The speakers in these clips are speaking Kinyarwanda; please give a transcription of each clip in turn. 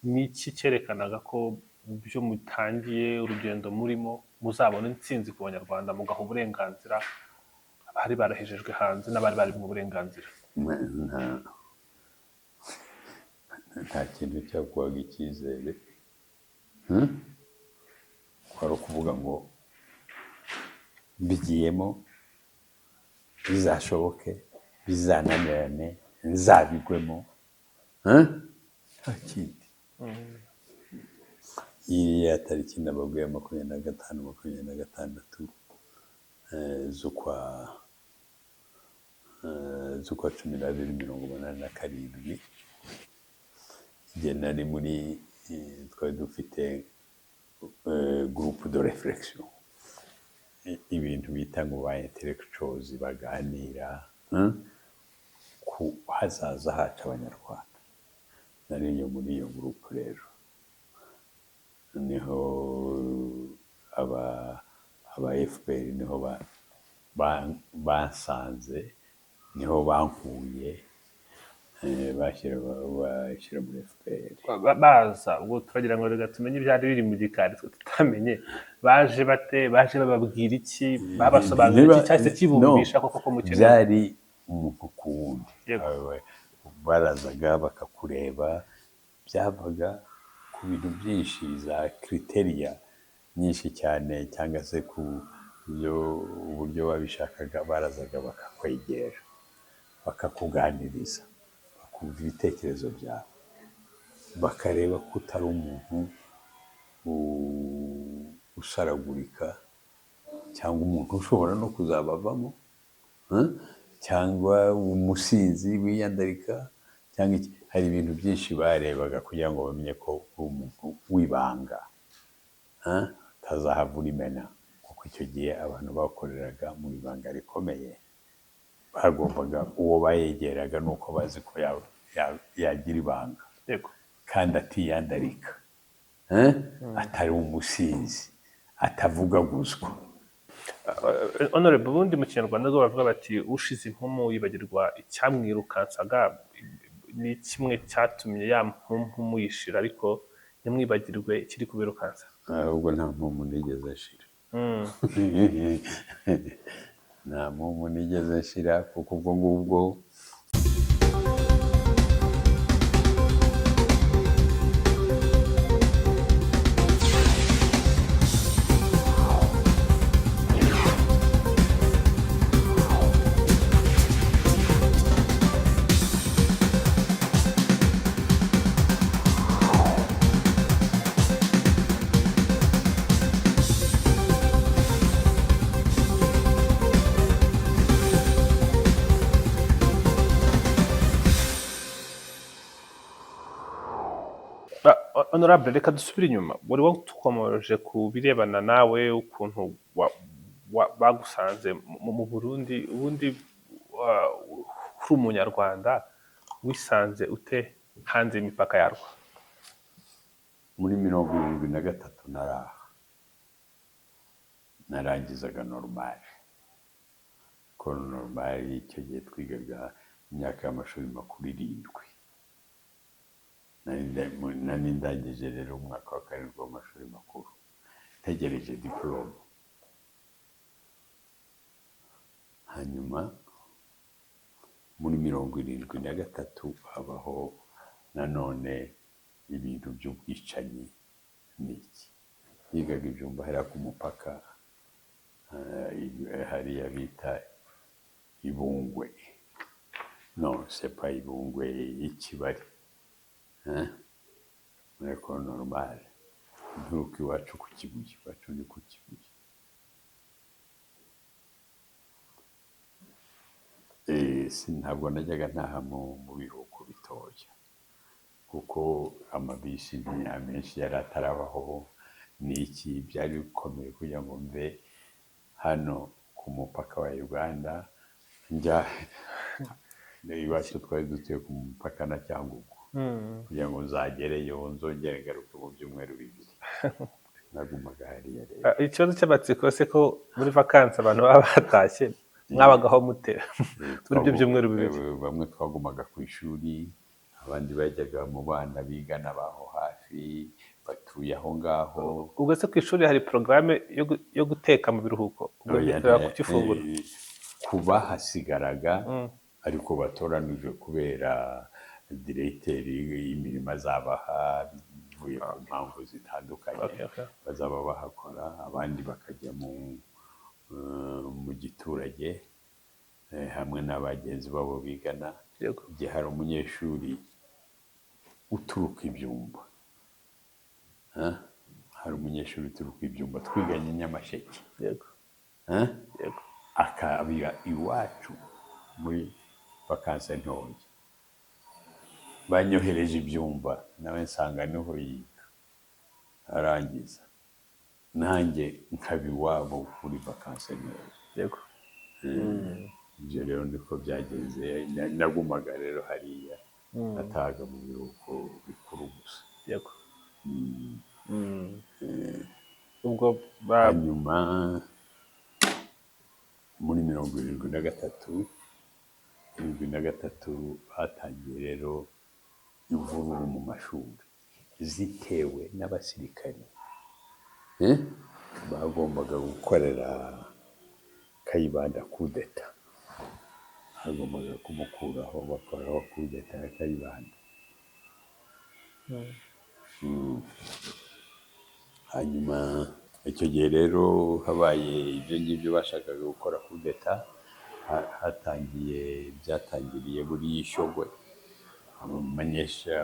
Ni iki cyerekanaga ko byo mutangiye urugendo murimo muzabona intsinzi ku Banyarwanda, mugaha uburenganzira abari barahejejwe hanze n'abari bari mu burenganzira? Nta kintu cyaguhaga icyizere, Kwari ukuvuga ngo mbigiyemo, bizashoboke, bizananirane, nzabigwemo, Nta kindi. Iriya tariki nababwiye, 25, 26 z'ukwa 12 87, igihe nari muri twari dufite groupe de réflexion, ibintu bita ngo ba intellectuals baganira ku hazaza hacu Abanyarwanda. Nari yo muri iyo groupe rero, niho aba FPR niho basanze, niho bankuye, bashyira muri FPR. Baza ubwo turagira ngo reka tumenye ibyari biri mu gikari twe tutamenye. Baje bate? Baje bababwira iki? Babasobanurira iki cyahise kibumvisha koko ko mukeneye? Byari umuntu ku wundi. Barazaga bakakureba, byavaga ku bintu byinshi, za critères nyinshi cyane, cyangwa se ku byo uburyo babishakaga. Barazaga bakakwegera, bakakuganiriza, bakumva ibitekerezo byawe, bakareba ko utari umuntu usaragurika, cyangwa umuntu ushobora no kuzabavamo, cyangwa umusinzi wiyandarika, cyangwa iki. Hari ibintu byinshi barebaga kugira ngo bamenye ko uri umuntu w'ibanga, utazahava urimena, kuko icyo gihe abantu bakoreraga mu ibanga rikomeye. Bagombaga, uwo bayegeraga ni uko bazi ko yagira ibanga kandi atiyandarika, atari umusinzi, atavugaguzwa. Honorable, ubundi mu Kinyarwanda rwo bavuga bati ushize impumu yibagirwa icyamwirukansaga. Ni kimwe cyatumye ya mpumu muyishira ariko ntimwibagirwe ikiri kubirukansa? Ahubwo nta mpumu nigeze nshira. Nta mpumu nigeze nshira, kuko ubwo ngubwo Honorable, reka dusubire inyuma. Wari watukomoje ku birebana nawe, ukuntu bagusanze mu Burundi. Ubundi uri Umunyarwanda, wisanze ute hanze y'imipaka yarwo? Muri 73 naraha narangizaga normale, école normale. Icyo gihe twigaga imyaka y'amashuri makuru 7. Nari ndangije rero umwaka wa karindwi w'amashuri makuru, ntegereje diporome. Hanyuma muri 73 habaho nanone ibintu by'ubwicanyi n'iki. Yigaga ibyumba hariya ku mupaka, hariya bita Ibungwe, non, c'est pas Ibungwe, Ikibari, hein? Muri école normale. Nturuka iwacu ku Kibuye, iwacu ni ku Kibuye. Ntabwo najyaga ntaha mu biruhuko bitoya, kuko amabisi menshi yari atarabaho n'iki. Byari bikomeye kugira ngo mve hano ku mupaka wa Uganda njya iwacu. Twari dutuye ku mupaka na Cyangugu. Kugira ngo nzagereyo nzongere ngaruke mu byumweru 2, nagumaga hariya rero. Ikibazo cy'amatsiko se, ko muri vakansi abantu baba batashye, mwabagaho mute muri ibyo byumweru 2? Bamwe twagumaga ku ishuri, Abandi bajyaga mu bana bigana baho hafi batuye aho ngaho. Ubwo se ku ishuri hari porogaramu yo guteka mu biruhuko? Ubwo Oya, bikorera ku cy'ifunguro? Ku bahasigaraga, ariko batoranijwe kubera diregiteri imirimo azabaha bivuye ku mpamvu zitandukanye, bazaba bahakora, abandi bakajya mu giturage hamwe na bagenzi babo bigana. Igihe hari umunyeshuri uturuka ibyumba, ha? Hari umunyeshuri uturuka ibyumba twiganye i Nyamasheke, ha? Akabira iwacu muri vacances ntoya, banyohereje ibyumba, nawe nsanga niho yiga, arangiza nanjye nkaba iwabo muri vacances ntoya. Ibyo rero niko byagenze. Nagumaga rero hariya, natahaga mu biruhuko bikuru gusa. Ubwo Hanyuma muri 73, 73 hatangiye rero imvururu mu mashuri zitewe n'abasirikari, bagombaga gukorera Kayibanda kudeta, bagombaga kumukuraho bakoraho kudeta ya Kayibanda. Hanyuma icyo gihe rero habaye ibyo ngibyo, bashakaga gukora kudeta, hatangiye byatangiriye muri Shyogwe.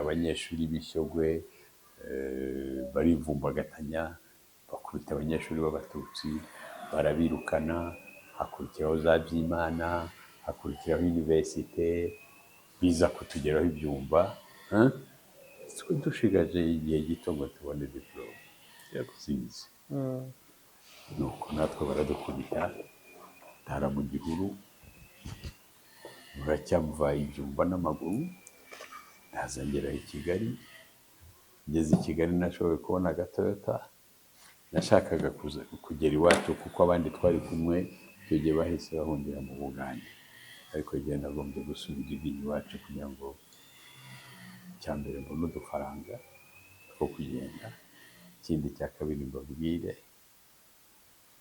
Abanyeshuri b'i Shyogwe barivumbagatanya, bakubita abanyeshuri b'Abatutsi, barabirukana. Hakurikiraho za Byimana, hakurikiraho université, biza kutugeraho ibyumba, hein? Twe dushigaje igihe gito ngo tubone diplôme. Sinzi. Nuko natwe baradukubita, tara mu gihuru, buracyamva ibyumba n'amaguru, ndaza ngera i Kigali. Ngeze i Kigali nashoboye kubona agatoyota. Nashakaga kuza kugera iwacu kuko abandi twari kumwe icyo gihe bahise bahungira mu Bugande, ariko igihe nagombye gusubira iwacu kugira ngo icya mbere mbone udufaranga two kugenda, ikindi cya kabiri mbabwire,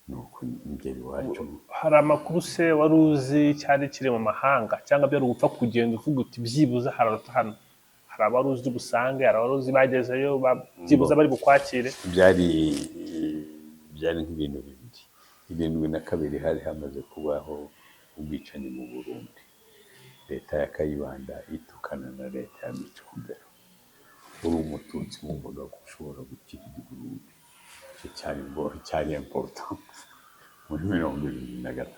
ni uko ngera iwacu. Hari amakuru se wari uzi cyari kiri mu mahanga, cyangwa byari ugupfa kugenda uvuga uti byibuze hararuta hano? Hari abari uzi busange, hari abari uzi bagezeyo, byibuze bari bukwakire? Byari nk'ibintu bibiri. 72 hari hamaze kubaho ubwicanyi mu Burundi, leta ya Kayibanda itukana na leta ya Micombero. Uri Umututsi wumvaga ko ushobora gukirira i Burundi. Icyo cyari cyari important muri 73.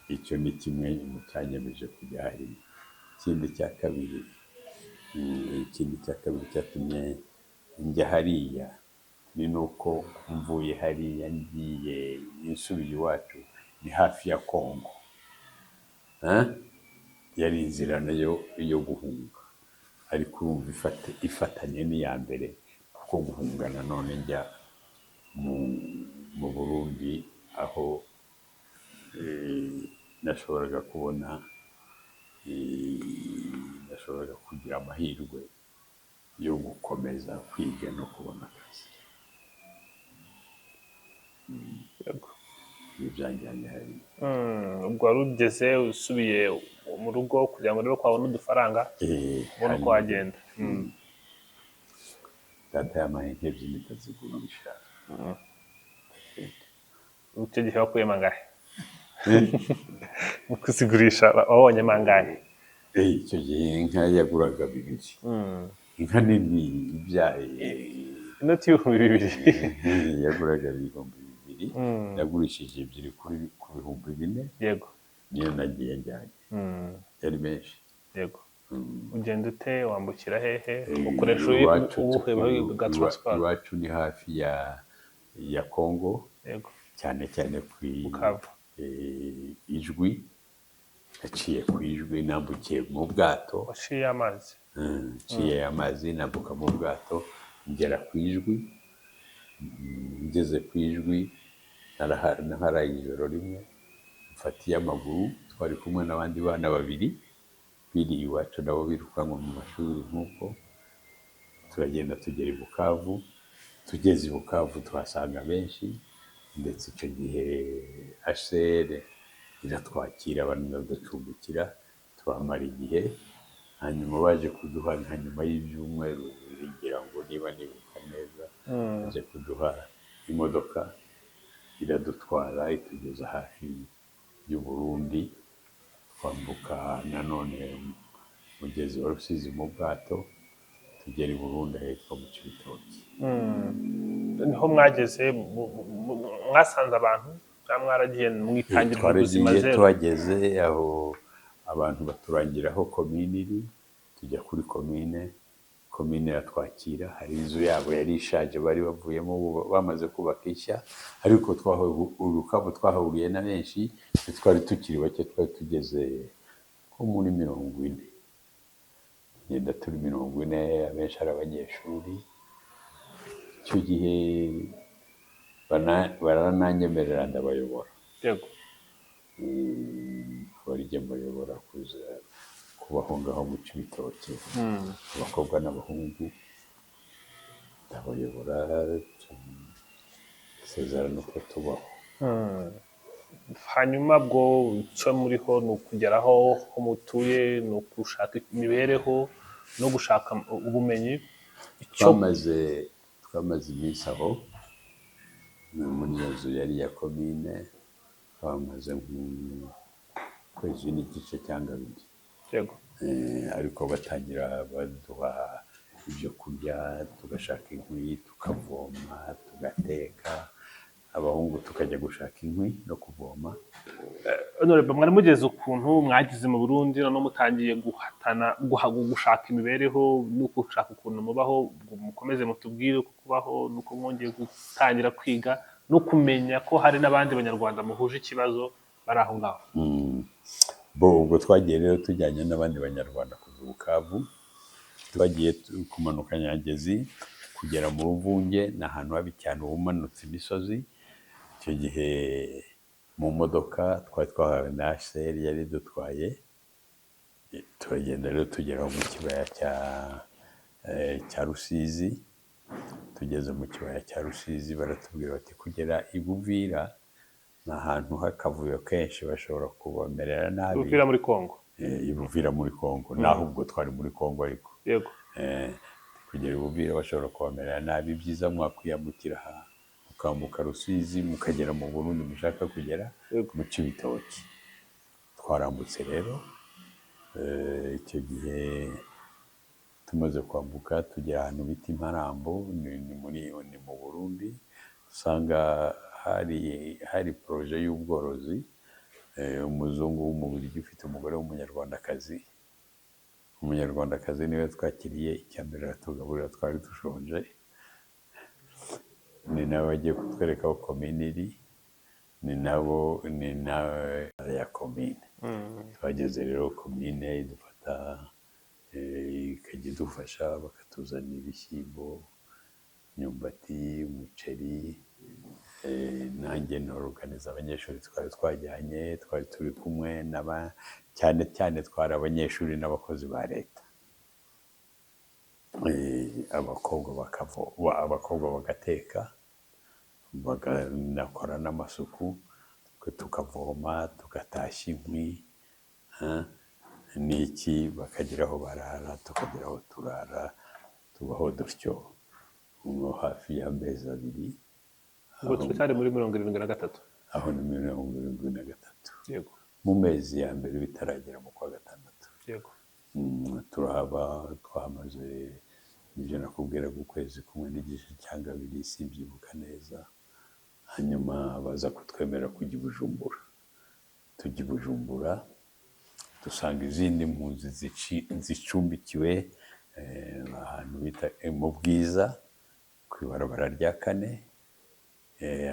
Icyo ni kimwe mu cyanyemeje kujya hariya. Ikindi cya kabiri cyatumye njya hariya ni nuko mvuye hariya ngiye nsubiye iwacu ni hafi ya Kongo. Hein? Yari inzira nayo yo guhunga, ariko urumva ifatanye n'iya mbere, kuko guhunga nanone njya mu Burundi aho nashoboraga kubona, nashoboraga kugira amahirwe yo gukomeza kwiga no kubona akazi. Ibi byanjyanye hariya. Ubwo wari ugeze usubiye mu rugo kugira ngo urebe ko wabona udufaranga, ubone uko Hanyuma wagenda. Data yampaye inka ebyiri ndazigurisha. Icyo gihe wakuyemo angahe mu kuzigurisha? Wabonyemo angahe? Icyo gihe inka yaguraga bibiri, inka nini ibyaye. Inoti y'ibihumbi 2. Yaguraga 2000. Nagurishije ebyiri ku 4000. Niyo nagiye njyanye. Yari menshi. Ugenda ute? Wambukira hehe? Ukoresha ubuhe bwa transport? Iwacu ni hafi ya Congo, cyane cyane ku Bukavu. Ijwi, naciye ku Ijwi, nambukiye mu bwato. Waciye amazi? Nciye amazi, nambuka mu bwato ngera ku Ijwi. Ngeze ku Ijwi naharaye ijoro rimwe, mfatiye amaguru, twari kumwe n'abandi bana babiri. Biriye iwacu nabo birukanwa mu mashuri nk'uko. Turagenda tugera i Bukavu. Tugeze i Bukavu tuhasanga benshi, ndetse icyo gihe HCR iratwakira, banaducumbikira, tuhamara igihe. Hanyuma baje kuduha nka nyuma y'ibyumweru 2, ngira ngo niba nibuka neza, baje kuduha imodoka iradutwara itugeza hafi y'u Burundi. Twambuka nanone umugezi wa Rusizi mu bwato, tugera i Burundi ahitwa mu Cibitoki. Niho mwageze, mwasanze abantu cyangwa mwaragiye mwitangira ubuzima Twaragiye. Zero? Tuhageze aho, abantu baturangira aho komine iri, tujya kuri komine. Komine iratwakira. Hari inzu yabo yari ishaje bari bavuyemo, bamaze kubaka ishya. Ariko urukabu twahuriye na benshi, twari tukiri bake, twari tugeze nko muri 40, tugenda turi 40, abenshi ari abanyeshuri. Icyo gihe barananyemerera ndabayobora. Bari mbayobora kuza kubaho ngaho mu Cibitoke, abakobwa n'abahungu ndabayobora, sezerano ko tubaho. Hanyuma bwo icyo muriho ni ukugeraho aho mutuye, ni ugushaka imibereho no gushaka ubumenyi, icyo Twamaze iminsi aho muri iyo nzu yari iya komine, twamaze nk'ukwezi n'igice cyangwa 2. Ariko batangira baduha ibyo kurya, tugashaka inkwi, tukavoma, tugateka, abahungu tukajya gushaka inkwi no kuvoma. Honorable, mwari mugeze ukuntu mwagize mu Burundi, noneho mutangiye guhatana, gushaka imibereho no gushaka ukuntu mubaho. Mukomeze mutubwire uko kubaho nuko mwongeye gutangira kwiga no kumenya ko hari n'abandi Banyarwanda muhuje ikibazo bari aho ngaho. Bo ubwo twagiye rero tujyanye n'abandi Banyarwanda kuva i Bukavu, twagiye kumanuka Nyangezi kugera mu Ruvunge, ni ahantu habi cyane, uba umanutse imisozi. Icyo gihe mu modoka twari twahawe na HCR yari idutwaye, turagenda rero tugera mu kibaya cya Rusizi. Tugeze mu kibaya cya Rusizi baratubwira bati kugera i Buvira ni ahantu h'akavuyo kenshi, bashobora kubamerera nabi. Uvira muri Kongo? I Buvira muri Kongo, naho ubwo twari muri Kongo ariko. Kugera i Buvira bashobora kubamerera nabi, ibyiza mwakwiyambukira aha mukambuka Rusizi mukagera mu Burundi mushaka kugera mu Cibitoki. Twarambutse rero, icyo gihe tumaze kwambuka tugera ahantu bita Imparambo, ni mu Burundi, usanga hari projet y'ubworozi, umuzungu w'Umubiligi ufite umugore w'Umunyarwandakazi. Umunyarwandakazi niwe twakiriye, icya mbere aratugaburira, twari dushonje. Ni nawe wagiye kutwereka aho komine iri, ni nabo ni nawe ya komine. Twageze rero komine idufata, ikajya idufasha, bakatuzanira ibishyimbo, imyumbati, umuceri. Nanjye noroganiza abanyeshuri twari twajyanye, twari turi kumwe n'aba, cyane cyane twari abanyeshuri n'abakozi ba leta. Abakobwa bagateka, bakanakora n'amasuku, twe tukavoma, tugatashya inkwi, n'iki, bakagira aho barara, tukagira aho turara, tubaho dutyo nko hafi y'amezi 2. Ubwo turacyari muri 73? Aho ni 73. Mu mezi ya mbere bitaragera mu kwa gatandatu. Turahaba, twahamaze ibyo nakubwiraga, ukwezi kumwe n'igice cyangwa 2, simbyibuka neza. Hanyuma baza kutwemerera kujya i Bujumbura. Tujya i Bujumbura dusanga izindi mpunzi zicumbikiwe ahantu bita mu Bwiza, ku ibarabara rya 4,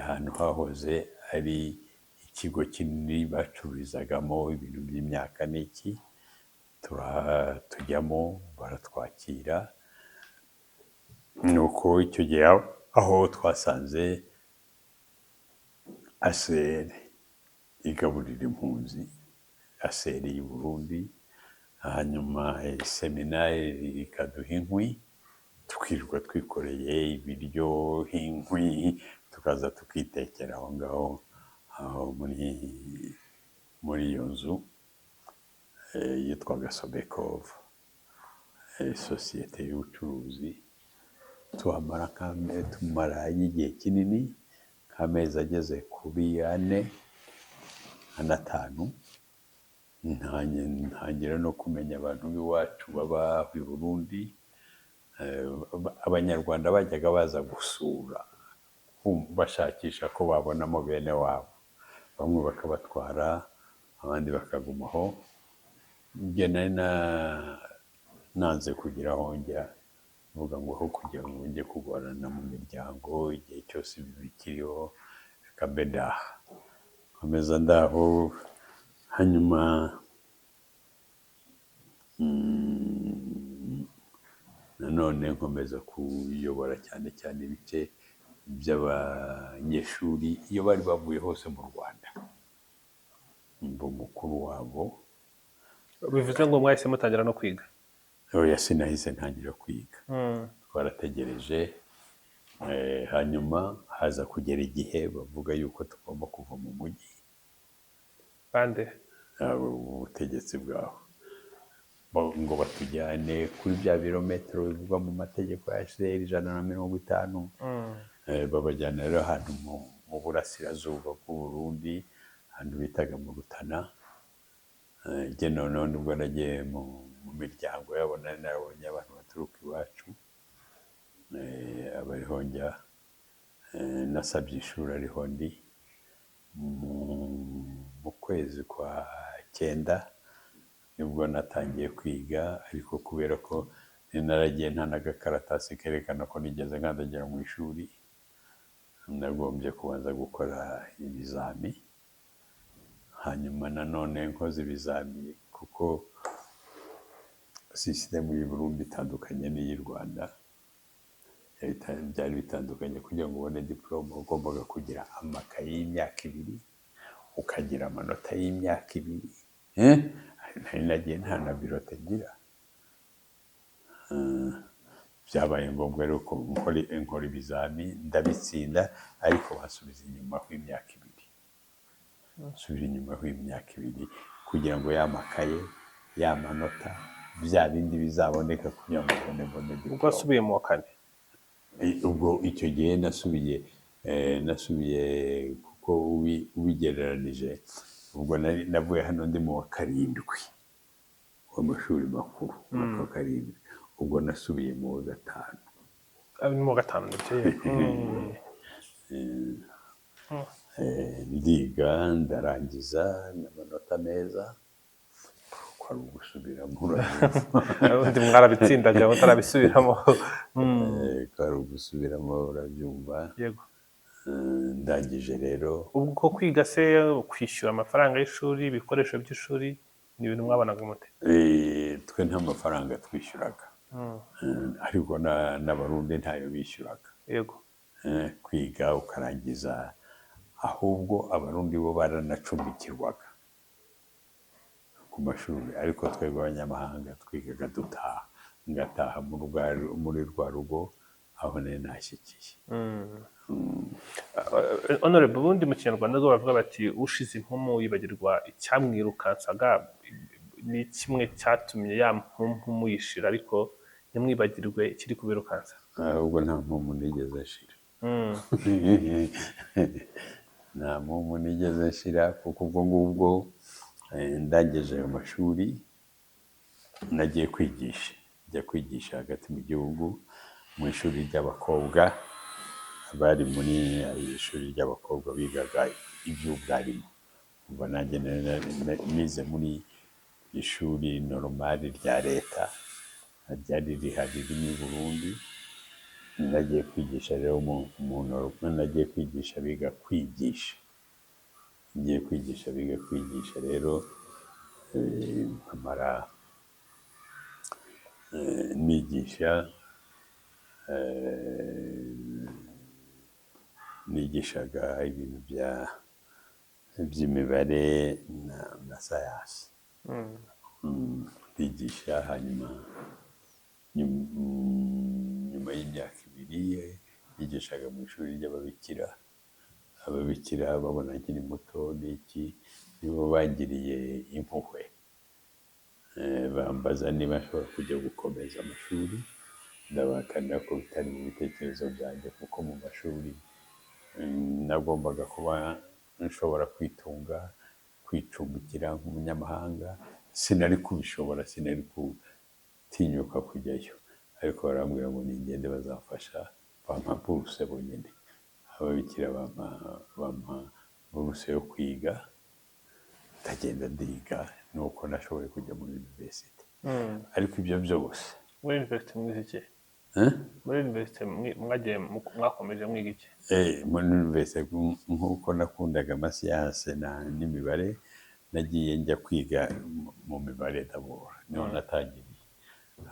ahantu hahoze ari ikigo kinini bacururizagamo ibintu by'imyaka n'iki. Tujyamo baratwakira. Nuko icyo gihe aho twasanze HCR igaburira impunzi, HCR y'u Burundi. Hanyuma seminari ikaduha inkwi, tukirirwa twikoreye ibiryo, inkwi, tukaza tukitekera aho ngaho, aho muri iyo nzu yitwaga Sobekov, sosiyete y'ubucuruzi. Tuhamara tumara igihe kinini, nk'amezi ageze kuri 4 5. Ntangira no kumenya abantu b'iwacu baba i Burundi. Abanyarwanda bajyaga baza gusura bashakisha ko babonamo bene wabo, bamwe bakabatwara, abandi bakagumaho. Njye nari nanze kugira aho njya, mvuga ngo aho kugira ngo njye kugorana mu miryango igihe cyose ibi bikiriho, reka mbe ndaha, nkomeza ndaho. Hanyuma nanone nkomeza kuyobora cyane cyane ibice by'abanyeshuri iyo bari bavuye hose mu Rwanda, mba umukuru wabo. Bivuze ngo mwahise mutangira no kwiga? Oya, sinahise ntangira kwiga. Twarategereje, hanyuma haza kugera igihe bavuga yuko tugomba kuva mu mujyi. Bande? Ubutegetsi bwaho. Ngo batujyane kuri bya birometero bivugwa mu mategeko ya HCR 150. Babajyana rero ahantu mu burasirazuba bw'u Burundi, ahantu bitaga mu Rutana. Njye noneho nibwo nagiye mu miryango yabo, nari narabonye abantu baturuka iwacu, aba ariho njya. Nasabye ishuri ariho ndi mu kwezi kwa 9 nibwo natangiye kwiga, ariko kubera ko nari naragiye nta n'agakaratasi kerekana ko nigeze nkandagira mu ishuri, nagombye kubanza gukora ibizami. Hanyuma nanone nkoze ibizami, kuko sisitemu y'u Burundi itandukanye n'iy'i Rwanda, byari bitandukanye. Kugira ngo ubone diporome ugombaga kugira amakayi y'imyaka 2, ukagira amanota y'imyaka 2. Nari nagiye nta na bulletin ngira. Byabaye ngombwa rero ko nkora ibizami, ndabitsinda, ariko bansubiza inyuma h'imyaka 2, nsubira inyuma h'imyaka 2 kugira ngo ya makaye, ya manota, bya bindi bizaboneka kugira ngo mbone Ubwo diporome. wasubiye mu wa kane? Ubwo icyo gihe nasubiye kuko ubigereranije, ubwo nari navuye hano ndi mu wa karindwi w'amashuri makuru, umwaka wa karindwi, ubwo nasubiye mu wa gatanu. Ah, ni mu wa gatanu, nibyo, yego. Ndiga, ndarangiza n'amanota meza, ko ari ugusubiramo, urabyumva. Ubundi mwarabitsindaga mutarabisubiramo. Ko ari ugusubiramo, urabyumva. Yego. Ndangije rero. Ubwo ko kwiga se, kwishyura amafaranga y'ishuri, ibikoresho by'ishuri, ni ibintu mwabonaga mute? Twe nta mafaranga twishyuraga. Ariko n'Abarundi ntayo bishyuraga. Kwiga ukarangiza, ahubwo Abarundi bo baranacumbikirwaga ku mashuri, ariko twebwe abanyamahanga twigaga dutaha, ngataha muri rwa rugo aho nari nashyikiye. Honorable, ubundi mu Kinyarwanda rwo bavuga bati ushize impumu yibagirwa icyamwirukansaga. Ni kimwe cyatumye ya mpumu yishira, ariko ntimwibagirwe ikiri kubirukansa. Ahubwo nta mpumu nigeze nshira. Nta mpumu nigeze nshira, kuko ubwo ngubwo ndangije ayo mashuri nagiye kwigisha, njya kwigisha hagati mu gihugu mu ishuri ry'abakobwa, bari muri ishuri ry'abakobwa bigaga iby'ubwarimu. Ubwo nanjye nize muri ishuri normal rya leta ryari rihari rimwe i Burundi. Nagiye kwigisha rero nagiye kwigisha biga kwigisha, ngiye kwigisha biga kwigisha rero, nkamara nigisha, nigishaga ibintu by'imibare na sayansi. Ndigisha, hanyuma nyuma y'imyaka 2 yigishaga mu ishuri ry'ababikira. Ababikira babona nkiri muto n'iki, nibo bangiriye impuhwe. Bambaza niba nshobora kujya gukomeza amashuri, ndabahakanira ko bitari mu bitekerezo byanjye, kuko mu mashuri nagombaga kuba nshobora kwitunga, kwicumbikira nk'umunyamahanga, sinari kubishobora, sinari gutinyuka kujyayo. Ariko barambwira ngo ningende bazamfasha, bampa buruse bonyine. Ababikira bampa buruse yo kwiga, ndagenda ndiga, nuko nashoboye kujya muri université. Ariko ibyo byose Muri université mwize iki? Eh? Muri université mwagiye mwakomeje mwiga iki? Muri université, nk'uko nakundaga amasiyanse n'imibare, nagiye njya kwiga mu mibare d'abord, niho natangiriye.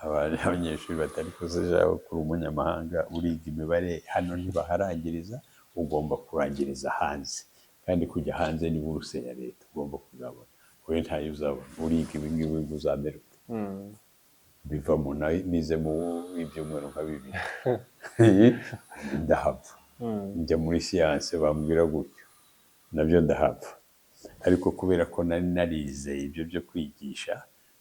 Abanyeshuri batari kuzeja kuri umunyamahanga uriga imibare hano ntibaharangiriza, ugomba kurangiriza hanze, kandi kujya hanze ni buruse ya leta ugomba kuzabona, wowe ntayo uzabona, uriga ibi ngibi ngo uzamere ute? Bivamo nize mu ibyumweru nka 2 ndahava, njya muri siyanse, bambwira gutyo nabyo ndahava. Ariko kubera ko nari narize ibyo byo kwigisha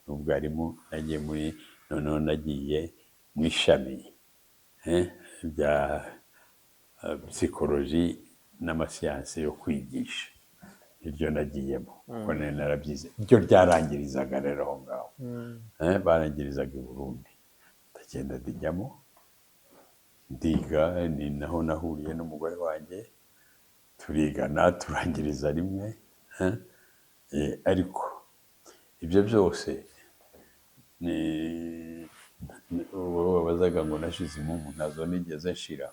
n'ubwarimu, nagiye muri, noneho nagiye mu ishami rya psychologie n'amasiyanse yo kwigisha, iryo nagiyemo kuko nari narabyize. Iryo ryarangirizaga rero aho ngaho. Barangirizaga i Burundi, ndagenda ndijyamo, ndiga. Ni naho nahuriye n'umugore wanjye, turigana, turangiriza rimwe. Ariko ibyo byose ni wowe wabazaga ngo nashize impumu, ntazo nigeze nshira,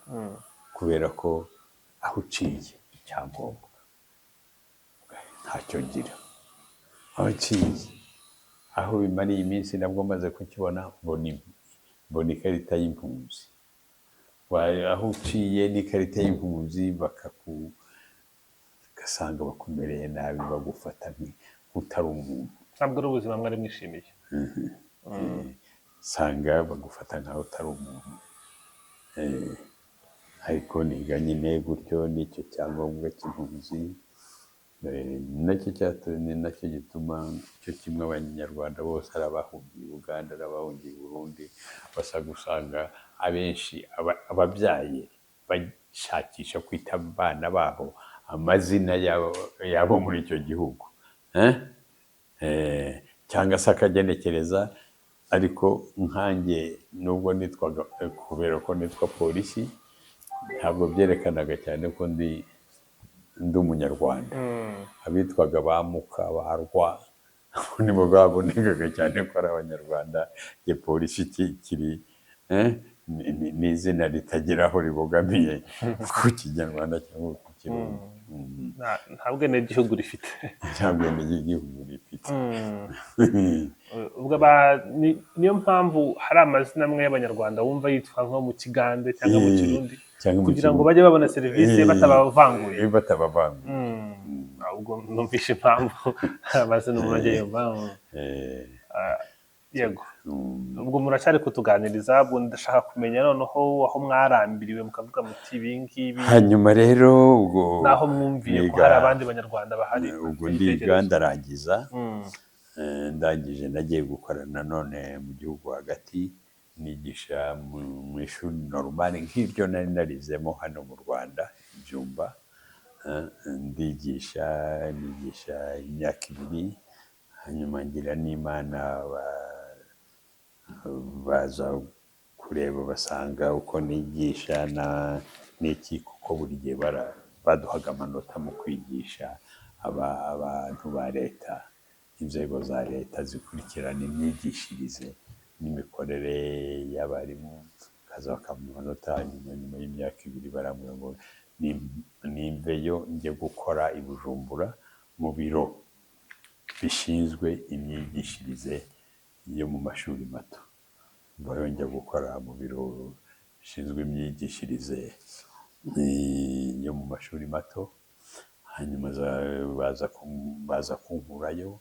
kubera ko aho uciye icyangombwa ntacyo ngira, aho uciye, aho bimariye iminsi nabwo maze kukibona, mbona ikarita y'impunzi. Aho uciye n'ikarita y'impunzi ugasanga bakumereye nabi, bagufata nk'utari umuntu. Ntabwo ari ubuzima mwari mwishimiye. Usanga bagufata nkaho utari umuntu. Ariko niga nyine gutyo n'icyo cyangombwa cy'impunzi. Nacyo ni nacyo gituma cyo kimwe Abanyarwanda bose, ari abahungiye i Buganda, ari abahungiye i Burundi, basa gusanga abenshi ababyaye bashakisha kwita abana babo amazina yabo muri icyo gihugu. Eh? Cyangwa se akagenekereza. Ariko nkanjye nubwo nitwaga, kubera ko nitwa Polisi, ntabwo byerekanaga cyane ko ndi Umunyarwanda. Abitwaga ba Muka, ba Rwa, nibo babonekaga cyane ko ari Abanyarwanda. Njye Polisi kiri ni izina ritagira aho ribogamiye ku Kinyarwanda cyangwa ku Kirundi. Nta bwenegihugu rifite. Nta bwenegihugu rifite. Ubwo niyo mpamvu hari amazina amwe y'Abanyarwanda wumva yitwa nko mu Kigande cyangwa mu Kirundi, cyangwa mu kugira ngo Kirundi. bajye babona serivisi batabavanguye. Batabavanguye. Ubwo numvishe impamvu hari amazina umuntu ajya yumva. Yego. Ubwo muracyari kutuganiriza, ubwo ndashaka kumenya noneho aho mwarambiriwe mukavuga muti ibi ngibi, Hanyuma rero ubwo n'aho mwumviye ko hari abandi Banyarwanda bahari ubwo bafite ndiga, ibitekerezo. ndarangiza. Ndangije nagiye gukora nanone mu gihugu hagati, nigisha mu ishuri normal nk'iryo nari narizemo hano mu Rwanda i Byumba. Ndigisha, nigisha imyaka 2, hanyuma ngira n'Imana baza kureba basanga uko nigisha na n'iki, kuko buri gihe baduhaga amanota mu kwigisha. Abantu ba leta, inzego za leta zikurikirana imyigishirize n'imikorere y'abarimu, bakaza bakampa amanota. Hanyuma nyuma y'imyaka 2 barambwira ngo nimveyo njye gukora i Bujumbura mu biro bishinzwe imyigishirize yo mu mashuri mato. Mvayo njya gukora mu biro bishinzwe imyigishirize yo mu mashuri mato. Hanyuma baza kunkurayo.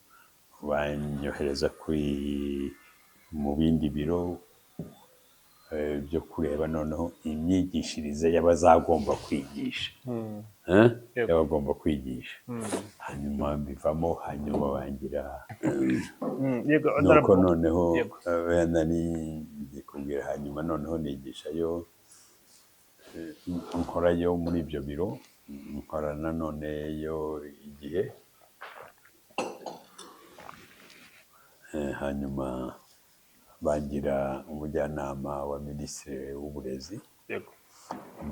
Banyohereza kuri mu bindi biro byo kureba noneho imyigishirize y'abazagomba kwigisha. Eh? Yego. Y'abagomba kwigisha. Hanyuma bivamo, hanyuma bangira Yego, nuko honorable. Noneho nari ndikubwira, hanyuma noneho nigishayo, nkorayo muri ibyo biro, nkora nanone yo igihe. Hanyuma bangira umujyanama wa minisitiri w'uburezi.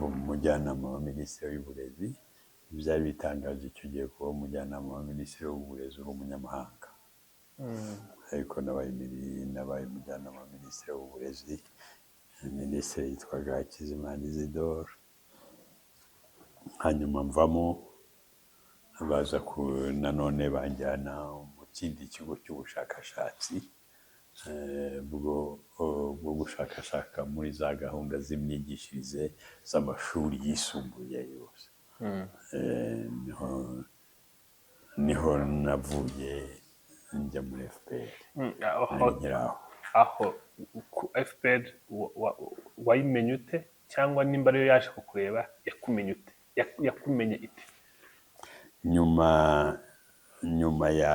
Umujyanama wa minisitiri w'uburezi, byari bitangaje icyo gihe kuba umujyanama wa minisitiri w'uburezi uri umunyamahanga. Ariko nabaye umujyanama wa minisitiri w'uburezi. Minisitiri yitwaga Hakizimana Isidore. Hanyuma mvamo, baza ku nanone banjyana mu kindi kigo cy'ubushakashatsi bwo gushakashaka muri za gahunda z'imyigishirize z'amashuri yisumbuye yose. Niho navuye njya muri FPR. Aho Nari nkiri aho. Aho ku FPR wayimenye ute? Cyangwa nimba ariyo yaje kukureba, yakumenye ute? Yakumenye ite? Nyuma ya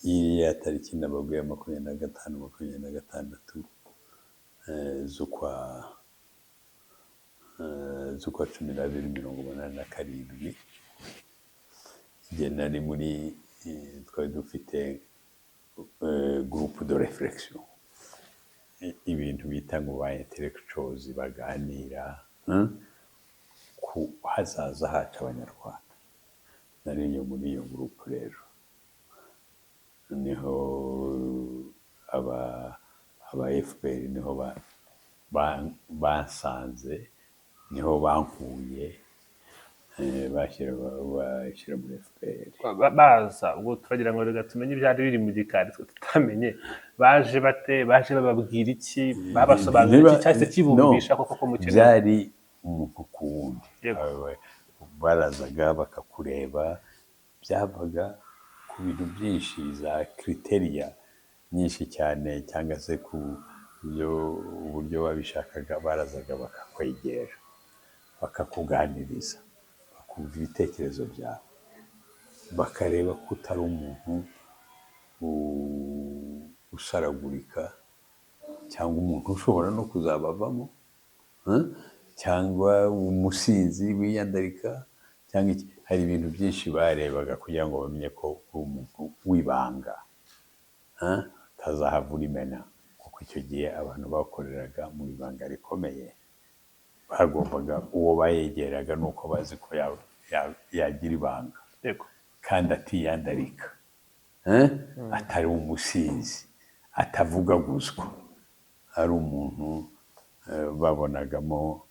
iriya tariki nababwiye, 25, 26 z'ukwa 12 87, igihe nari muri twari dufite groupe de réflexion, ibintu bita ngo ba intellectuals baganira ku hazaza hacu Abanyarwanda. Nari yo muri iyo groupe rero, niho aba FPR niho basanze, niho bankuye, bashyira muri FPR. Baza ubwo turagira ngo reka tumenye ibyari biri mu gikari twe tutamenye. Baje bate? Baje bababwira iki? Babasobanurira iki? Cyahise kibumvisha No, koko ko mukeneye? Byari umuntu ku wundi. Barazaga bakakureba, byabaga ku bintu byinshi, za critères nyinshi cyane, cyangwa se ku byo uburyo babishakaga. Barazaga bakakwegera, bakakuganiriza, bakumva ibitekerezo byawe, bakareba ko utari umuntu usaragurika, cyangwa umuntu ushobora no kuzabavamo, cyangwa umusinzi wiyandarika, cyangwa iki. Hari ibintu byinshi barebaga kugira ngo bamenye ko uri umuntu w'ibanga, utazahava urimena, kuko icyo gihe abantu bakoreraga mu ibanga rikomeye. Bagombaga, uwo bayegeraga ni uko bazi ko yagira ibanga kandi atiyandarika, atari umusinzi, atavugaguzwa, ari umuntu babonagamo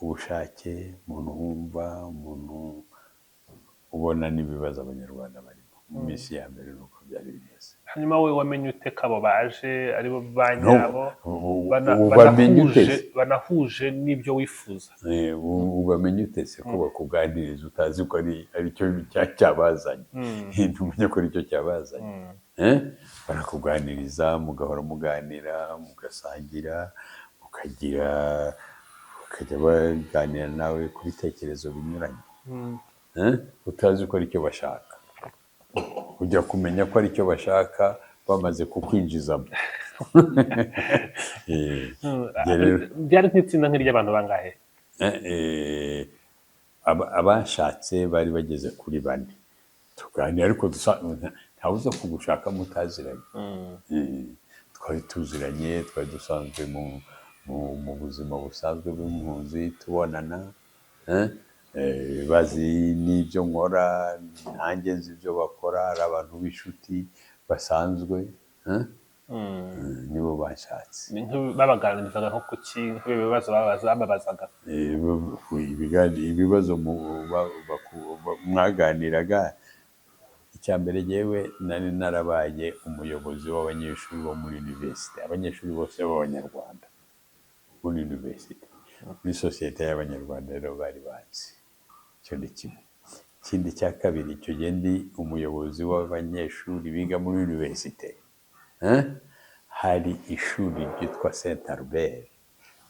ubushake, umuntu wumva, umuntu ubona n'ibibazo Abanyarwanda barimo. Mu minsi ya mbere ni uko byari bimeze. Hanyuma wowe wamenye ute ko abo baje aribo ba No, nyabo, ubamenye ute banahuje se? banahuje n'ibyo wifuza? Ubamenye ute se ko bakuganiriza utazi ko ari cyo cyabazanye? Ntumenye ko ari cyo cyabazanye. Eh? Barakuganiriza, mugahora muganira, mugasangira, mukagira, bakajya baganira nawe ku bitekerezo binyuranye. Eh? Utazi ko ari cyo bashaka. Ujya kumenya ko ari cyo bashaka bamaze kukwinjizamo. Njye rero- Byari nk'itsinda nk'iry'abantu bangahe? Abashatse bari bageze kuri bane, tuganira, ariko ntawe uza kugushaka mutaziranye. Twari tuziranye, twari dusanzwe mu buzima busanzwe bw'impunzi tubonana, bazi n'ibyo nkora, nanjye nzi ibyo bakora, ari abantu b'inshuti basanzwe, eh? Nibo bashatse. Ni babaganirizaga nko kuki, nk'ibibazo babazaga? Ibibazo mwaganiraga, icya mbere yewe nari narabaye umuyobozi w'abanyeshuri bo muri université, abanyeshuri bose b'Abanyarwanda muri université, muri sosiyete y'Abanyarwanda. Rero bari banzi, icyo ni kimwe. Ikindi cya kabiri, icyo gihe ndi umuyobozi w'abanyeshuri biga muri université. Eh? Hari ishuri ryitwa Saint Albert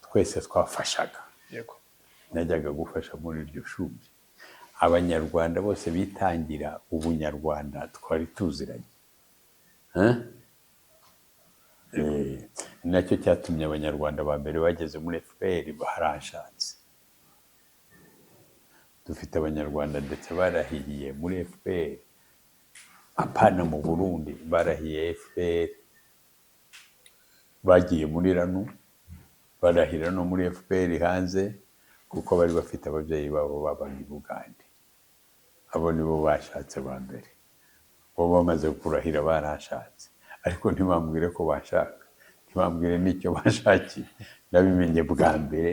twese twafashaga. Najyaga gufasha muri iryo shuri. Abanyarwanda bose bitangira ubunyarwanda twari tuziranye. Eh? Ni nacyo cyatumye Abanyarwanda ba mbere bageze muri FPR baranshatse. Dufite Abanyarwanda ndetse barahiriye muri FPR, apana mu Burundi, barahiye FPR, bagiye muri RANU, barahira no muri FPR hanze, kuko bari bafite ababyeyi babo babaga i Bugande. Abo nibo bashatse ba mbere. Bo bamaze kurahira barashatse, ariko ntibambwire ko bashaka, ntibambwire n'icyo bashakiye. Nabimenye bwa mbere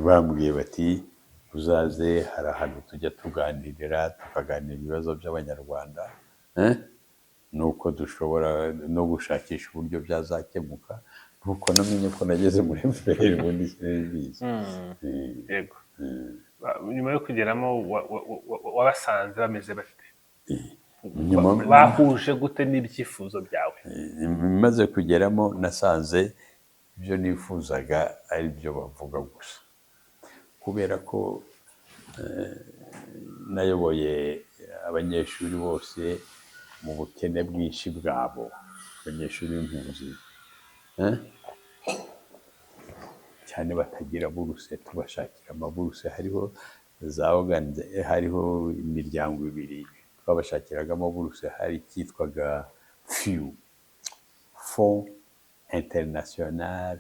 bambwiye bati: "Uzaze, hari ahantu tujya tuganirira, tukaganira ibibazo by'Abanyarwanda, eh? Nuko dushobora no gushakisha uburyo byazakemuka." Nuko namenye ko nageze muri FPR, ubundi sinari mbizi. Yego. Nyuma yo kugeramo wabasanze bameze bate? Nyuma Bahuje gute n'ibyifuzo byawe? Maze kugeramo nasanze ibyo nifuzaga ari byo bavuga gusa, kubera ko nayoboye abanyeshuri bose mu bukene bwinshi bwabo, abanyeshuri b'impunzi, eh? Cyane batagira buruse, tubashakira amaburuse. Hariho za hariho imiryango ibiri twabashakiragamo buruse. Hari icyitwaga FIU, Fonds international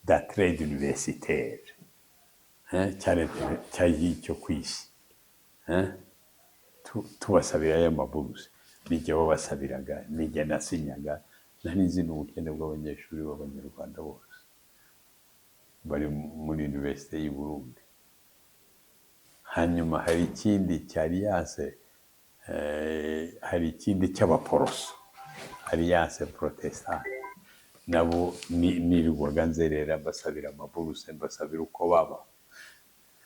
d'entraide universitaire, eh, cyari cyari icyo ku isi, eh? Tubasabira ayo maburuse, nijye wabasabiraga, nijye nasinyaga. Nari nzi n'ubukene bw'abanyeshuri b'Abanyarwanda bose bari muri université y'i Burundi. Hanyuma hari ikindi cya Alliance, hari ikindi cy'Abaporoso, Alliance Protestante. Nabo nirirwaga nzerera mbasabira amaburuse, mbasabira uko baba.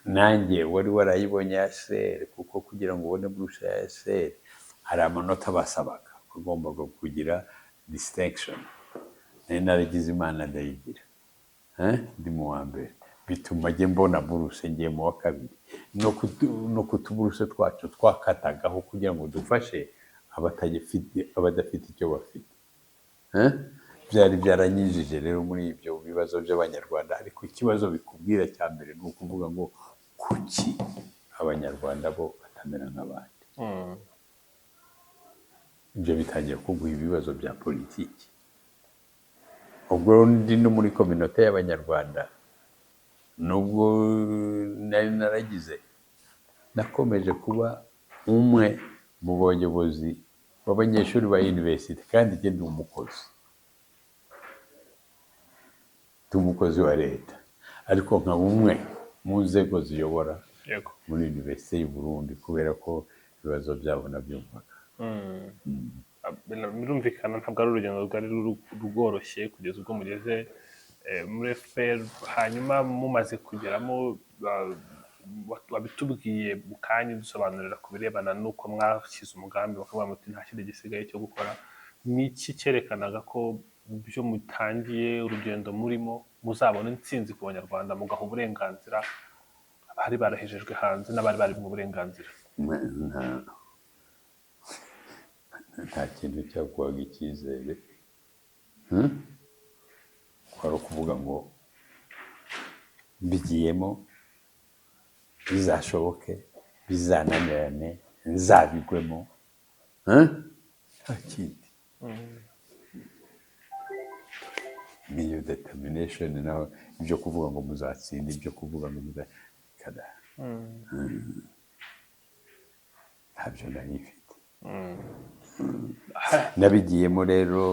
Nanjye wari warayibonye ya HCR, kuko kugira ngo ubone buruse ya HCR hari amanota basabaga, wagombaga kugira distinction. Nari naragize Imana ndayigira. Eh, ndi mu wa mbere, bituma njye mbona buruse ngiye mu wa kabiri. No ku tuburuse twacu twakatagaho kugira ngo dufashe abatagifite, abadafite icyo bafite. Eh? Byari byaranyinjije rero muri ibyo bibazo by'Abanyarwanda. Ariko ikibazo bikubwira cya mbere ni ukuvuga ngo kuki Abanyarwanda bo batamera nk'abandi? Ibyo bitangiye kuguha ibibazo bya politiki. Ubwo ndi no muri communauté y'Abanyarwanda, nubwo nari naragize, nakomeje kuba umwe mu bayobozi b'abanyeshuri ba université, kandi njye ndi umukozi wa leta, ariko nkaba umwe mu nzego ziyobora muri université y'u Burundi, kubera ko ibibazo byabo nabyumvaga. Birumvikana, ntabwo ari urugendo rwari rworoshye kugeza ubwo mugeze muri FPR. Hanyuma mumaze kugeramo, wabitubwiye mu kanya dusobanurira ku birebana n'uko mwashyize umugambi bakavuga muti nta kindi gisigaye cyo gukora. Ni iki cyerekanaga ko ibyo mutangiye, urugendo murimo, muzabona intsinzi ku Banyarwanda, mugaha uburenganzira abari barahejejwe hanze n'abari bari mu burenganzira? Nta kintu cyaguhaga icyizere. Kwari ukuvuga ngo mbigiyemo, bizashoboke, bizananirane, nzabigwemo. Nta kindi, niyo determination. Naho ibyo kuvuga ngo muzatsinda, ibyo kuvuga ngo muza kada, ntabyo nari mfite. Nabigiyemo rero,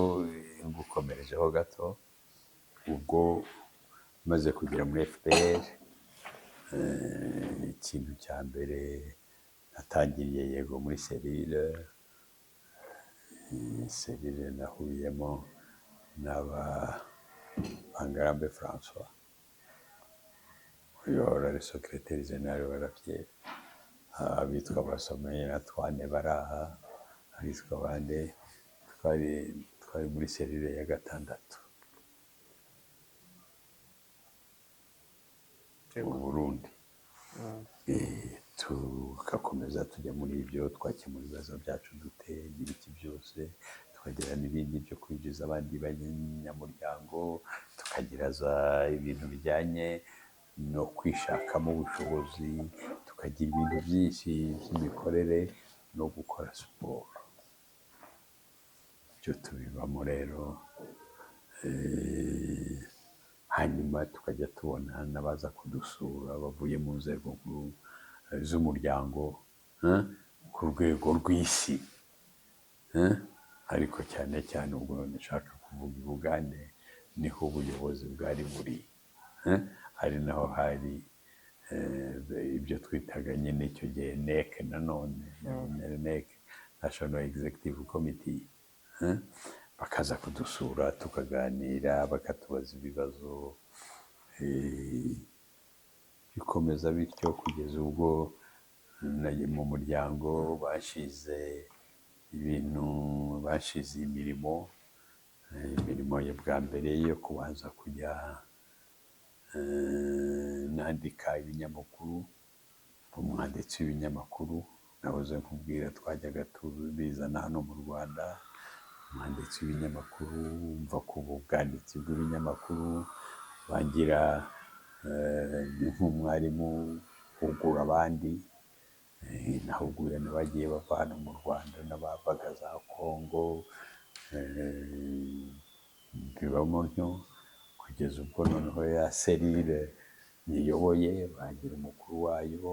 ngukomerejeho gato, ubwo maze kugera muri FPR, ikintu cya mbere natangiriye, yego, muri cellule. Cellule nahuriyemo n'aba Bangarambe François. Uyu wahora ari secrétaire général wa RPF, abitwa Basomeye na Twane bari aha, abitwa bande, twari muri cellule ya gatandatu mu Burundi. Tugakomeza tujya muri ibyo, twakemura ibibazo byacu dute n'ibiki byose, tukagira n'ibindi byo kwinjiza abandi banyamuryango, tukagira za ibintu bijyanye no kwishakamo ubushobozi, tukagira ibintu byinshi by'imikorere no gukora siporo. Ibyo tubibamo rero, hanyuma tukajya tubona n'abaza kudusura bavuye mu nzego nkuru z'umuryango, ku rwego rw'isi, ariko cyane cyane ubwo nshaka kuvuga i Bugande niho ubuyobozi bwari buri, ari naho hari ibyo twitaga nyine icyo gihe NEC, nanone NEC, National Executive Committee, bakaza kudusura tukaganira, bakatubaza ibibazo, bikomeza bityo kugeza ubwo mu muryango bashize ibintu, bashize imirimo, imirimo ya bwa mbere yo kubanza kujya nandika ibinyamakuru, umwanditsi w'ibinyamakuru nahoze nkubwira twajyaga tubizana hano mu Rwanda, umwanditsi w'ibinyamakuru, mva ku bwanditsi bw'ibinyamakuru bangira nk'umwarimu uhugura abandi, nahuguye n'abagiye bava hano mu Rwanda n'abavaga za Kongo, bibamo ntyo kugeza ubwo noneho ya cellule nyiyoboye bangira umukuru wayo,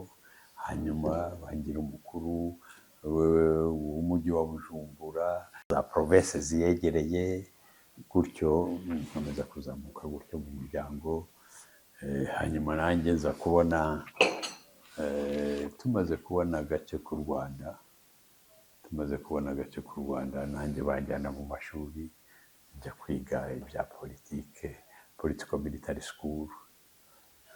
hanyuma bangira umukuru w'umujyi wa Bujumbura, za province ziyegereye, gutyo nkomeza kuzamuka gutyo mu muryango. Hanyuma nanjye nza kubona, tumaze kubona agace k'u Rwanda, tumaze kubona agace k'u Rwanda, nanjye banjyana mu mashuri njya kwiga ibya politike, political military school,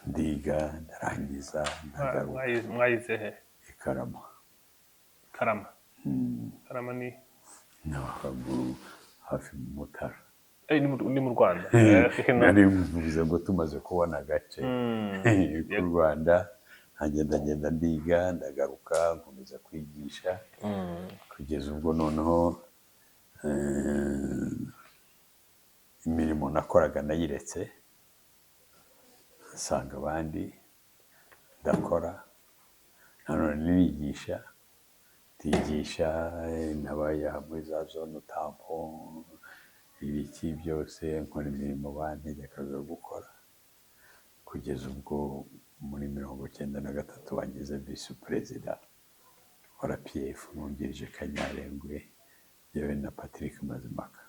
ndiga ndarangiza ndagaruka. Mwayize he? I Karama. Karama. Karama ni No, hafi mu Mutara. Ni mu Rwanda. Nari mvuze ngo tumaze kubona agace k'u Rwanda, nkagenda ndagenda ndiga ndagaruka nkomeza kwigisha kugeza ubwo noneho imirimo nakoraga nayiretse, nsanga abandi ndakora, nanone nigisha, ndigisha, nabaye muri za zone tampon, ibiki byose, nkora imirimo bantegekaga gukora kugeza ubwo muri 93 bangize visi perezida wa RPF, nungirije Kanyarengwe, yewe na Patrick Mazimpaka.